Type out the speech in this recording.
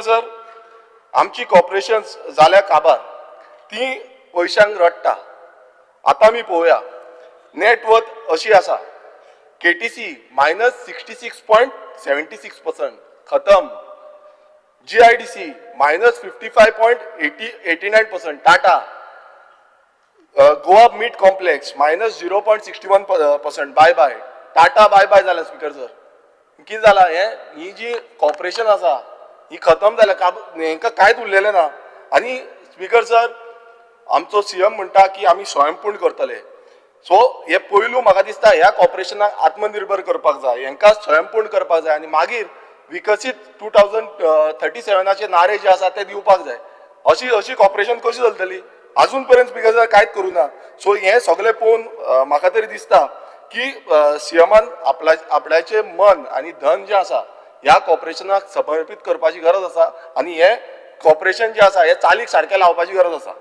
Sir, आमची corporation जाल्या काबार, ती पयशांक रडटा. आतां आमी पळोवया, नेटवर्थ अशी आसा. KTC minus 66.76%, खतम. GIDC minus 55.89%. Tata Goa Meat Complex minus 0.61%, bye bye. Tata bye bye जालें. स्पीकर सर, कितें जालां हें, ही जी कॉर्पोरेशन आसा ही खतम जाल्या. काब हेंकां कांयच उरलेलें ना. आनी स्पीकर सर, आमचो सीएम म्हणटा की आमी स्वयंपूर्ण करतले. सो हे पयलू म्हाका दिसता ह्या कॉर्पोरेशनाक आत्मनिर्भर करपाक जाय, हेंकां स्वयंपूर्ण करपाक जाय आनी मागीर विकसीत 2037आचे नारे जे आसा ते दिवपाक जाय. अशी अशी कॉर्पोरेशन कशी चलतली? अजून पर्यंत, स्पीकर सर, कांयच करूं ना. सो हें सगळें पळोवन म्हाका तरी दिसता की सीएमान आपल्याचें मन आनी धन जें आसा ह्या कॉर्पोरेशनाक समर्पीत करपाची गरज आसा आनी हें कॉर्पोरेशन जें आसा हें चालीक सारकें लावपाची गरज आसा.